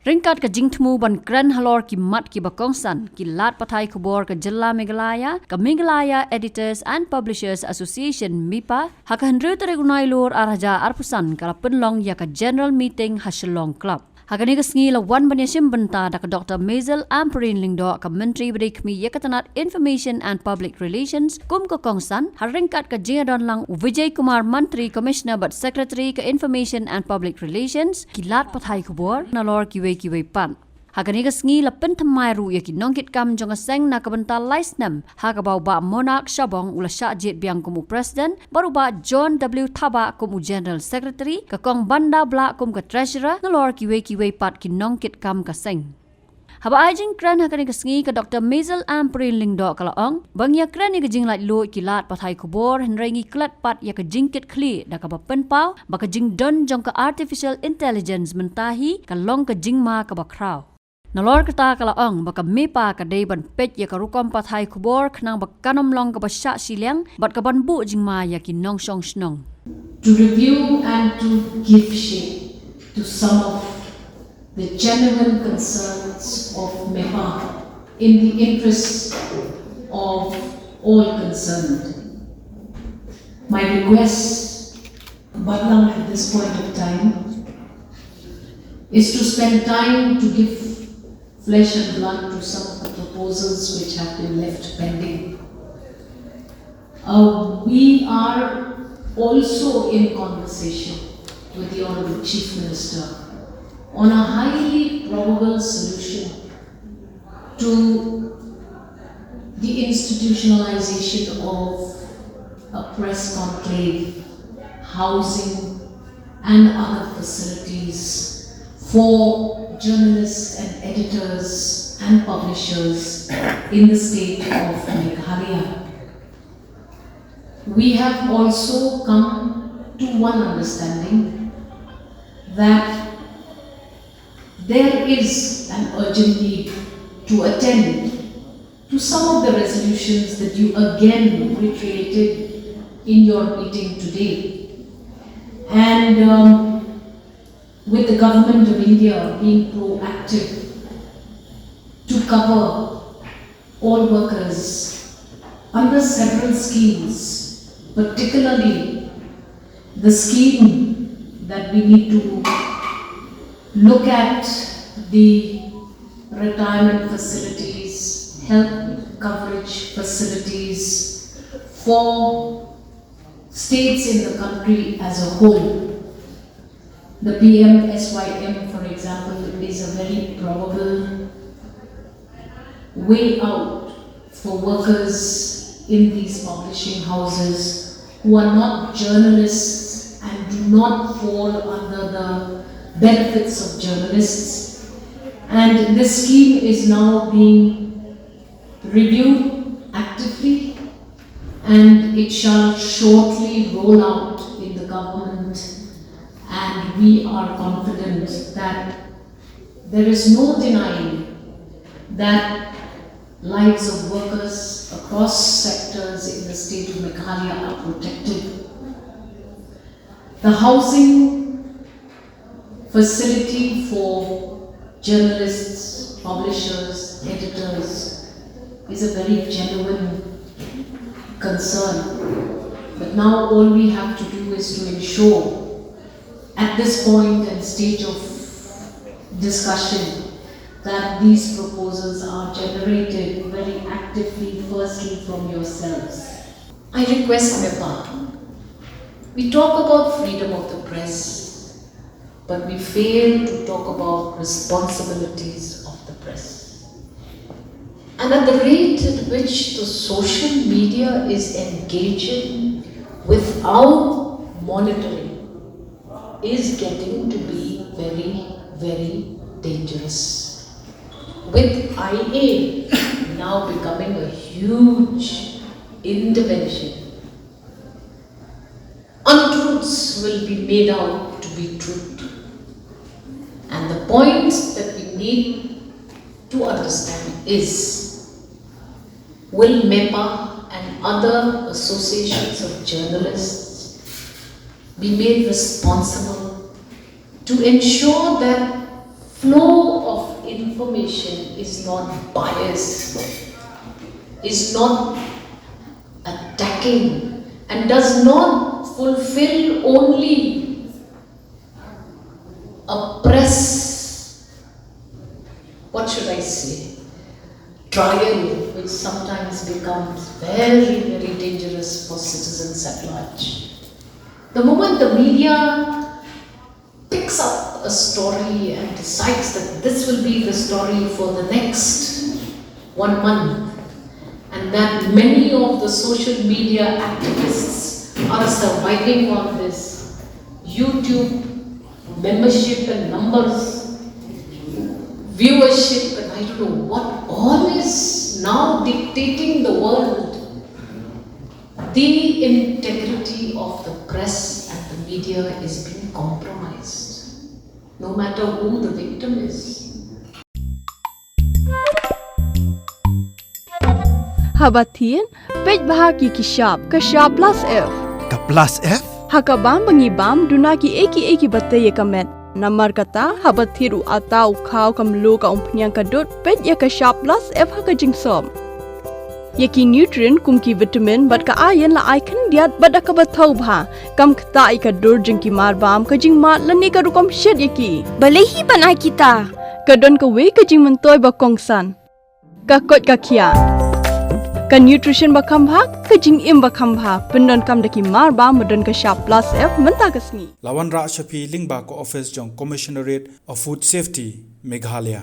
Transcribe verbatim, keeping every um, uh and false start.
Ryngkat ka jingthmu ban kren halor ki mat kiba kongsan, ki lad pathai khubor ka jylla Meghalaya, ka Meghalaya Editors and Publishers Association, MEPA, ha ka hynriew tarik u Nailur ar hajar arphew san ka la pynlong ïa ka General Meeting ha Shillong Club. Ha kane ka sngi la wan ban ïashim bynta da ka Doctor Maisel Ampareen Lyngdoh, ka Myntri ba dei khmih ïa ka tnat Information and Public Relations kum ka kongsan, ha ryngkat ka jingïadon lang u Vijay Kumar Mantri, Commissioner bad Secretary ka Information and Public Relations, ki lad pathai khubor nalor kiwei kiwei pat. Ha kane ka sngi la pynthymmai ruh ïa ki nongkitkam jong ka seng na ka bynta lai snem, ha kaba u Bah Monarch Shabong u la shah jied biang kum u President, bad u Bah John W Thabah kum u General Secretary, ka Kong Banda Blah kum ka Treasurer, nalor kiwei kiwei pat ki nongkitkam ka seng. Haba ai jingkren ha kane ka sngi, ka Doctor Maisel Ampareen Lyngdoh ka la ong ba ngi ïakren ïa ka jinglaitluid ki lad pathai khubor, hynrei ngi klet pat ïa ka jingkitkhlieh da kaba pynpaw ba ka jingdon jong ka artificial intelligence mynta hi ka long ka jingma kaba khraw. Nalor kata ka la ong ba ka MEPA ka dei ban peit ïa ka rukom pathai khubor khnang ba kan ym long kaba shah shiliang bad ka ban buh jingma ïa ki nongshong shnong. To review and to give shape to some of the genuine concerns of MEPA in the interests of all concerned. My request, Batlang, at this point of time is to spend time to give flesh and blood to some of the proposals which have been left pending. Uh, we are also in conversation with the Honorable Chief Minister on a highly probable solution to the institutionalization of a press conclave, housing, and other facilities for journalists and editors and publishers in the state of Meghalaya. We have also come to one understanding that there is an urgent need to attend to some of the resolutions that you again reiterated in your meeting today. And um, with the Government of India being proactive to cover all workers under several schemes, particularly the scheme that we need to look at the retirement facilities, health coverage facilities for states in the country as a whole. The P M S Y M, for example, is a very probable way out for workers in these publishing houses who are not journalists and do not fall under the benefits of journalists. And this scheme is now being reviewed actively, and it shall shortly roll out in the government. And we are confident that there is no denying that lives of workers across sectors in the state of Meghalaya are protected. The housing facility for journalists, publishers, editors is a very genuine concern. But now all we have to do is to ensure at this point and stage of discussion that these proposals are generated very actively, firstly from yourselves. I request MEPA, we talk about freedom of the press, but we fail to talk about responsibilities of the press. And at the rate at which the social media is engaging without monitoring is getting to be very, very dangerous. With I A now becoming a huge intervention, untruths will be made out to be truth. And the points that we need to understand is, will MEPA and other associations of journalists be made responsible to ensure that flow of information is not biased, is not attacking, and does not fulfill only a press, what should I say, trial, which sometimes becomes very, very dangerous for citizens at large. The moment the media picks up a story and decides that this will be the story for the next one month, and that many of the social media activists are surviving on this YouTube membership and numbers, viewership, and I don't know what all is now dictating the world. The integrity of the press and the media is being compromised, no matter who the victim is. Haba thied, peit bha ki ki shap, ka shap plus F. Ka plus F? Ha ka bam ba ngi bam, duna ki ei ki ei ki ba tei ïa ka met. Namar kata, haba thied u ata u khaw ka mluh ka umphniang ka dud, peit ïa ka shap plus F ha ka jingsop. Ïa ki nutrient kum ki vitamin bad ka iron la ai khyndiat bad da kaba thaw bha. Kam ktah ïa ka dur jong ki mar bam, ka jingmad lane ka rukom shet ïa ki. Balei hi ban ai kita? Ka don kawei ka jingmyntoi ba kongsan. Ka koit ka khiah. Ka nutrition ba kham bha, ka jingim ba kham bha. Pyndonkam da ki mar bam ba don ka shap plus F mynta ka sngi. La wanrah sha phi lyngba ka office jong Commissionerate of Food Safety, Meghalaya.